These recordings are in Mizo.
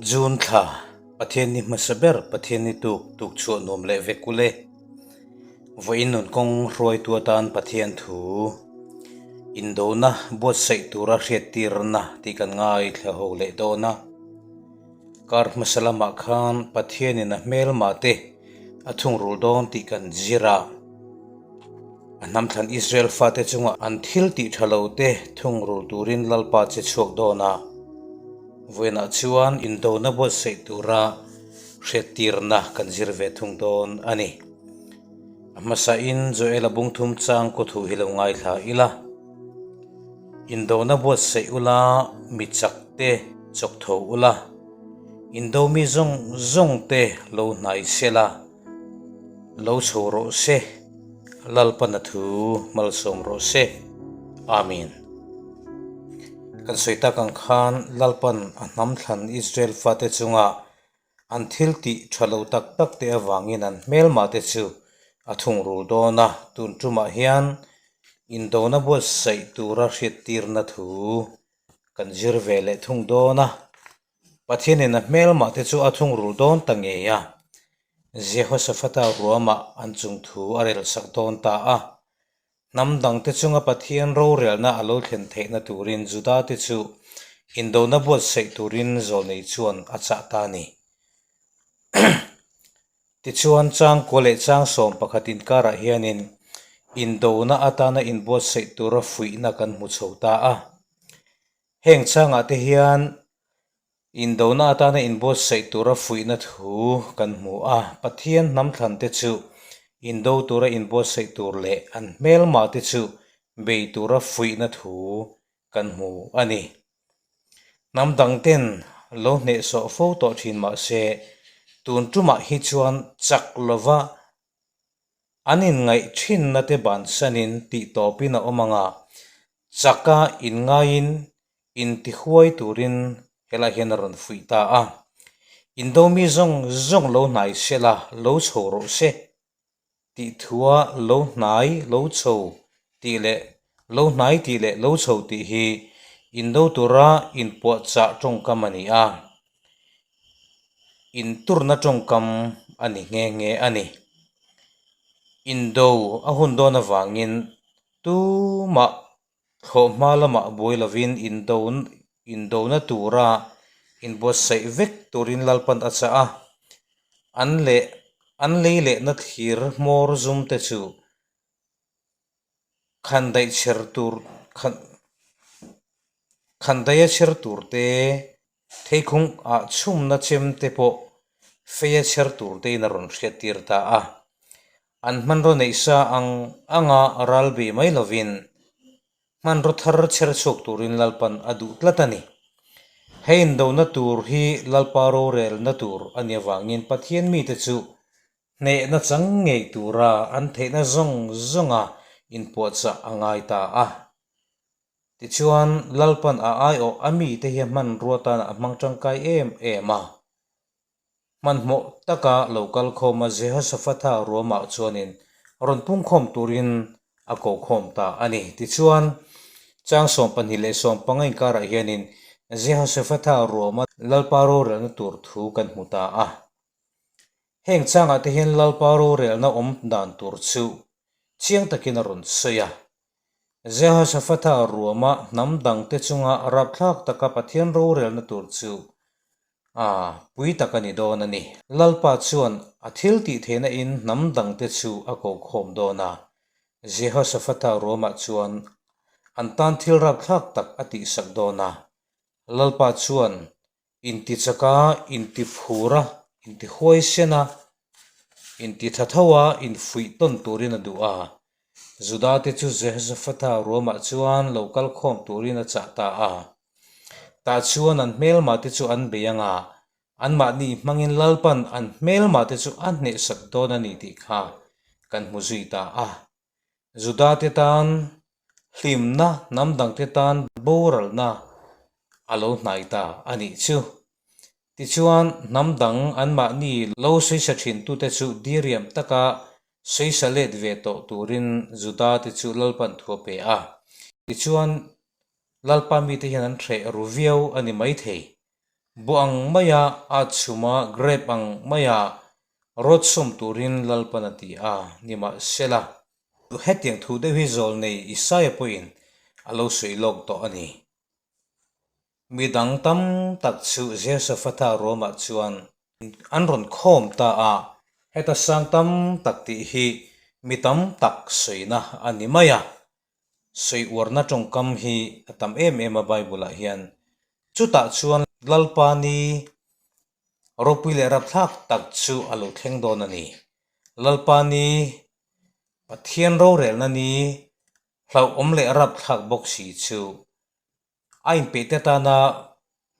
June thla, Pathian ni hmasa ber Pathian ni tuk tuk chhuah nuam leh vek ule. Vawiin nun kawng hruaitu atan Pathian thu indona buatsaih tura hriattirna tih kan ngaithla ho leh dawn a. Kar hmasa lamah khan Pathianin a hmelma te a thungrul dawn tih kan zir a. A hnamthlan Israel fate chunga an thil tih tha lo te thungrul turin Lalpa che chhuak dawn a. Vawiinah chuan indona buatsaih tura hriattirna kan zir ve thung dawn a ni. A hmasain Joela bungthum chang kaw thu hi lo ngaithla ila. Indona buatsaih ula, mi chak te chawk tho ula, indo mi zawng zawng te lo hnai sela, lo chho rawh se, Lalpana thu malsawm rawh se. Amen. Kan sawi tak ang khan Lalpan a hnam thlan Israel fate chunga An thil tih tha lo tak tak te avangin an hmelmah te chu a thungrul dawn a, tun tumah hian indona buatsaih tura hriattirna thu kan zir ve leh thung dawn a. Pathianin a hmelmah te chu a thungrul dawn ta ngei a, Jehoshaphat-a ruamah an chung thu a relsak dawn ta a. Hnam dangte chunga Pathian rorelna a lo thlen theihna turin Judate chu indona buatsaih turin zawlnei chuan a chah ta a ni. Tichuan, changkua leh changsawm pakhat inkarah hianin indona atana inbuatsaih tura fuihna kan hmu chho ta a. Heng changah te hian Indona atana inbuatsaih tura fuihna thu kan hmu a, Pathian hnamthlan te chu indo tura inbuatsaih tur leh an hmelma te chu bei tura fuihna thu kan hmu a ni. Hnam dang ten lo hnehsawh fo tawh thin mah se, tun tumah hi chuan chak lova an inngaih thinna te bansanin tihtawpin a awm ang a, chaka inngaiin Intihuai turin helai hian a rawn fuih ta a, Indo mi zawng zawng lo hnai se la, lo chho rawh se tih thua lo hnai lo chho tih leh lo hnai tih leh lo chho tih hi Indo tura inpuahchah tawngkam a ni a, inturna tawngkam a ni nghe nghe a ni. Indo a hun dawn avangin tumah Thlawhhma lamah buai lovin indona tura inbuatsaih vek turin Lalpan a chah a, an leh an lei lehna thlir hmawr zum te chu khandaih chher tur khandaih a chher tur te, Theikhung ah chhumna chem te pawh feia chher tur tein a rawn hriattir ta a. An hmanraw neih sa ang anga ral bei mai lovin hmanraw thar chher chhuak turin Lalpan a duh tlat a ni. Hei indona tur hi Lalpa rorelna tur a nih avangin Pathian mite chu hnehna chang ngei tura an theihna zawng zawnga inpuahchah a ngai ta a. Tichuan, Lalpan a aiawh a mite hi a hmanrua tan a hmang tangkai em em a. Hmanhmawh taka lo kal khawm a Jehoshaphatha ruamah chuanin rawn pungkhawm turin a kokhawm ta a ni. Tichuan, chang 12 leh 15 inkarah hianin Jehoshaphatha ruama Lalpa rorelna tur thu kan hmu ta a. Heng changah te hian Lalpa rorelna awm dan tur chu chiang takin a rawn sawi a. Jehoshaphatha ruama hnam dangte chunga rapthlak taka Pathian rorelna tur chu a pui tak a ni dawn a ni. Lalpa chuan a thil tih theihna in hnam dangte chu a kokhawm dawn a. Jehoshaphatha ruamah chuan an tan thil rapthlak tak a tihsak dawn a. Lalpa chuan Intichak a, intiphur a, intihuaisen a, intitha tho a, infuih tawn turin a duh a. Juda-te chu Jehoshaphat-a ruamah chuan lo kal khawm turin a chah ta a. Tah chuan an hmelmahte chu an bei ang a, anmahni hmangin Lalpan an hmelmahte chu a hnehsak dawn a ni tih kha kan hmu zui ta a. Judate tan hlimna, hnam dangte tan boralna a lo hnai ta a nih chu. Tichuan, hnam dang anmahni lo sawi thintute chu diriam taka sawi let ve tawh turin Judate chu Lalpan thu a pe a. Tichuan, Lalpa mite hian an hreh ru viau a ni maithei. Buh ang maia a chhum a, grape ang maia rawt sawm turin Lalpan a ti a, nimahsela, hetiang thu deuh hi zawlnei Isaia pawhin a lo sawi lawk tawh a ni. Mi dang tam tak chu Jehoshaphatha ruamah chuan an rawn khawm ta a, heta sang tam tak tih hi mi tam tak sawina a ni mai a. Sawi uarna tawngkam hi a tam em em a Bible-ah hian. Chutah chuan Lalpa ni ropui leh rapthlak tak chu a lo thleng dawn a ni. Lalpa ni, Pathian rorelna ni, hlauhawm leh rapthlak bawk si chu A inpeihte tana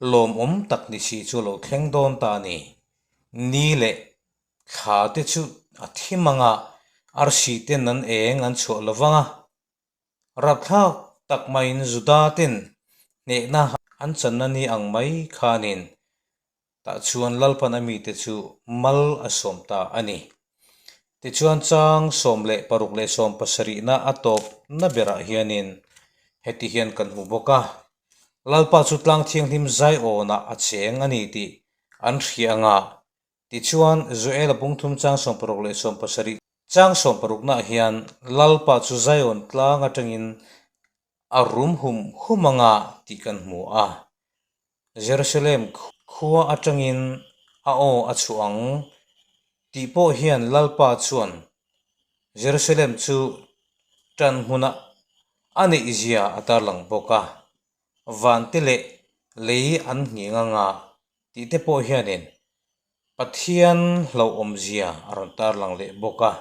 lawmawm tak ni si chu lo thleng dawn ta a ni. Ni leh thla te chu a thim ang a, arsi ten an eng an chhuah lo vang a. Rapthlak tak maiin Juda ten hnehna an channa ni ang mai khanin Tah chuan Lalpan a mite chu mal a sawm ta a ni. Tichuan chang 16 leh 70na a tawpna berah hianin heti hian kan hmu bawk a, Lalpa chu tlang thianghlim Zion-ah a cheng a ni tih an hria anga, tichuan Joel-a bungthum chang 60 leh 70 chang 60naah hian Lalpa chu Zion tlang atangin a rum hum hum anga tih kan hmu a. Jerusalem khua atangin a aw a chhuah ang tih pawh hian Lalpa chuan Jerusalem chu tan hmunah a neih zia a tarlang bawk a, vante leh lei an nghing anga tih te pawh hianin Pathian hlauhawmzia a rawn tarlang leh bawk a.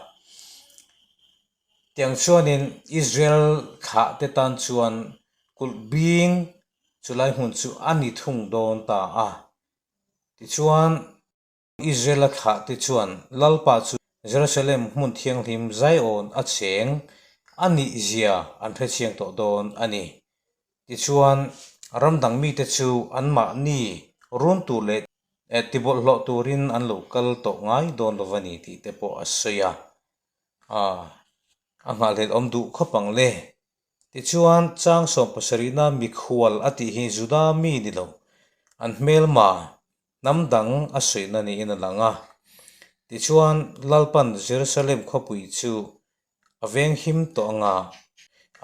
Tiang chuanin Israel thlah te tan chuan kulh bing chulai hmun chu a ni thung dawn ta a. Tichuan, Israel-a thlah te chuan Lalpa chu Jerusalem hmun thianghlim Zion a cheng a nih zia an hrechiang tawh dawn a ni. Tichuan, ram dang mite chu anmahni run tur leh tibawlhhlawh turin an lo kal tawh ngai dawn lo va ni tih te pawh a sawi a. A nghahhlelh awm duh khawp ang le. Tichuan, chang 70na mikhual a tih hi Juda mi ni lo, an hmelma hnam dang a sawihna niin a lang a. Tichuan, Lalpan Jerusalem khawpui chu a venghim tawh anga,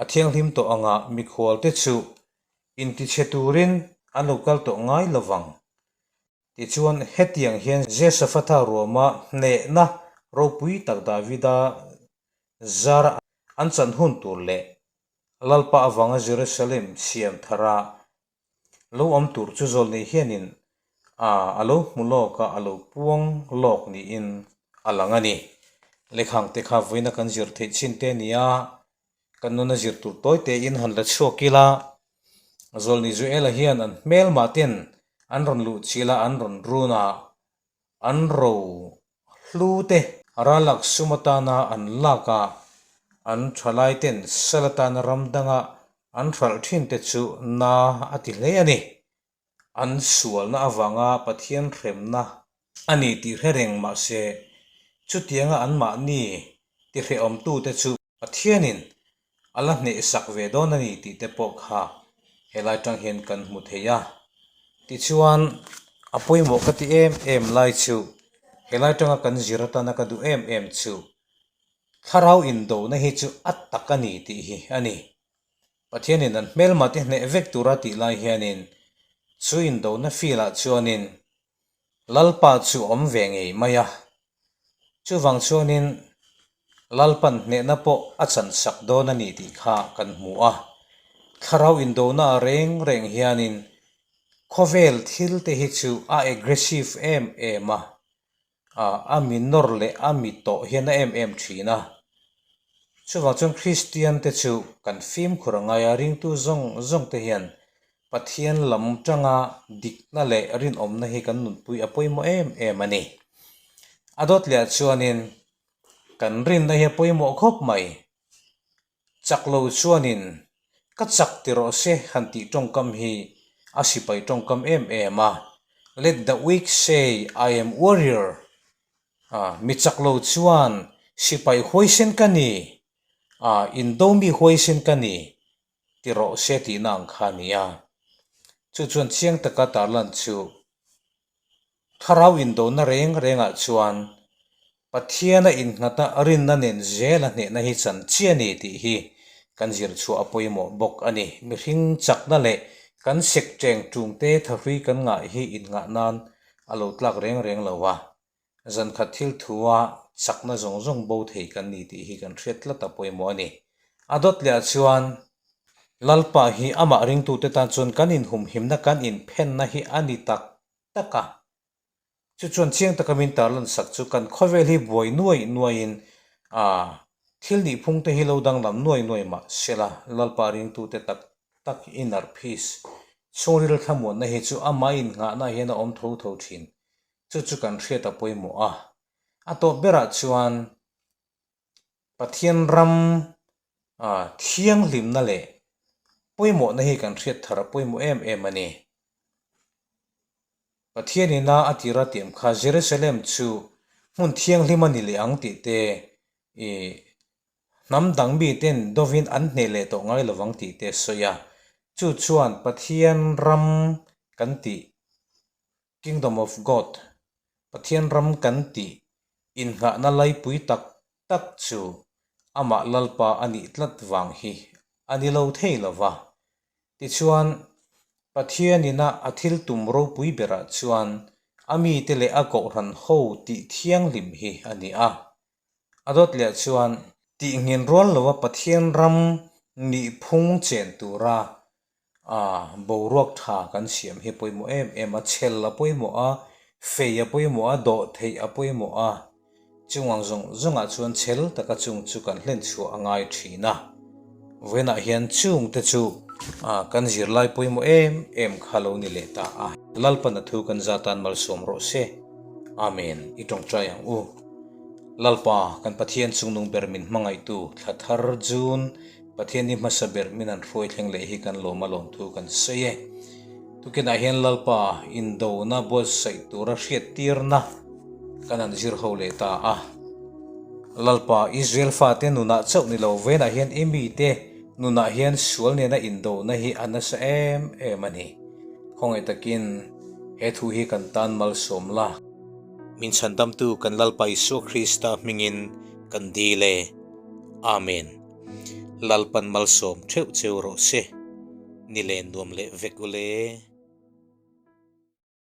a thianghlim tawh anga mikhualte chu intichhe turin an lo kal tawh ngai lo vang. Tichuan, hetiang hian Jehoshaphatha ruama hnehna ropui tak Davida zara an chan hun tur leh Lalpa avanga Jerusalem siam thara lo awm tur chu zawlnei hianin a a lo hmu lawk a, a lo puang lawk niin a lang a ni. Lehkhang te kha vawiina kan zir theih chin te a ni a, Kan nuna zir tur tawi tein han la chhuak ila, Zawlni Joel-a hian an hmelmah ten an rawn luh chil a, an rawn run a, an ro hlu te ralak sum atana an lak a, an thalai ten sal atana ram danga an hralh thin te chu na a ti hle a ni. An sualna avanga Pathian hremna a ni tih hre reng mahse, chutianga anmahni tihrehawmtute chu Pathianin a la hnehsak ve dawn a ni tih te pawh kha helai tang hian kan hmu thei a. Tichuan, a pawimawh ka ti em em lai chu, helai tanga kan zir atana ka duh em em chu, thlarau indona hi chu a tak a ni tih hi a ni. Pathianin an hmelma te hneh vek tura tih lai hianin chu indona field-ah chuanin Lalpa chu awm ve ngei mai a. Chuvang chuanin Lalpan hnehna pawh a chansak dawn a ni tih kha kan hmu a. Thlarau indona reng reng hianin khawvel thil te hi chu a aggressive em em a. A mi nawr leh a mi tawh hian a em em thin a. Chuvang chuan Kristian te chu kan fimkhur a ngai a, ringtu zawng zawng te hian Pathian lam tanga dikna leh rinawmna hi kan nunpui a pawimawh em em a ni. A dawt leh chuanin kan rinna hi a pawimawh khawp mai. Chak lo chuanin ka chak ti rawh se han tih tawngkam hi a sipai tawngkam em em a, Let the weak say I am warrior, mi chak lo chuan sipai huaisen ka ni, indo mi huaisen ka ni ti rawh se tihna ang kha a ni a. Chu chuan chiang taka tarlan chu. Thlarau indona reng rengah chuan Pathiana innghata rinna nen zela hnehna hi chan chi a ni tih hi kan zir chhuah a pawimawh bawk a ni. Mihring chakna leh kan sek teng tungte thahrui kan ngah hi inngah nan a lo tlak reng reng lo a, Zankhat thil thua chakna zawng zawng bo thei kan ni tih hi kan hriat tlat a pawimawh a ni. A dawt leh ah chuan Lalpa hi amah ringtute tan chuan kan inhumhimna kan inphenna hi a ni tak tak a. Chu chuan chiang taka min tarlan sak chu kan khawvel hi buai nuai nuaiin a thil nihphung te hi lo danglam nuai nuai mah sela Lalpa ringtute tak tak inner peace chhungril thlamuanna hi chu amah innghahna hian a awm tho tho thin. Chu chu kan hriat a pawimawh a. A tawp berah chuan Pathian ram thianghlimna leh pawimawhna hi kan hriat thar a pawimawh em em a ni. Pathian ina a tira tiam kha Jerusalem chu hmun thianghlim a ni leh ang tih te i hnam dang miten dovin an hneh leh tawh ngai lovang tih te a sawi a. Chu chuan Pathian ram kan tih Kingdom of God, Pathian ram kan tih innghahna laipui tak tak chu amah Lalpa a nih tlat vang hi a ni lo thei lo va. Tichuan, Pathianina a thil tum ropui berah chuan a mite leh a kohhran ho tih thianghlim hi a ni a. A dawt leh chuan tihngin rual lova Pathian ram nihphung chen tura A, boruak tha kan siam hi pawimawh em em a, chhel a pawimawh a, fei a pawimawh a, dawh theih a pawimawh a, chungang zawng zawngah chuan chhel taka chung chu kan hlen chhuah a ngai thin a. Vawiinah hian chung te chu kan zirlai pawimawh em em kha lo ni leh ta a. Lalpan a thu kan zatan malsawm rawh se. Amen. I tawngtai ang u. Lalpa, kan Pathian chungnung ber min hmangaihtu, thla thar June, Pathian hi hmasa ber min han hruai thleng leh hi kan lawm a lawm thu kan sawi e. Tukinah hian Lalpa indona buatsaih tura hriattirna kan han zir ho leh ta a. Lalpa Israel fate nunah chauh ni lo venah hian i mite nunah hian sual nena indona hi a nasa em em a ni. Khawngaih takin he thu hi kan tan malsawm la. Min chhandamtu kan Lalpa Isua Krista hmingin kan dil e. Amen. Lalpan malsawm theuh cheu rawh se, ni len nuam leh vek ule.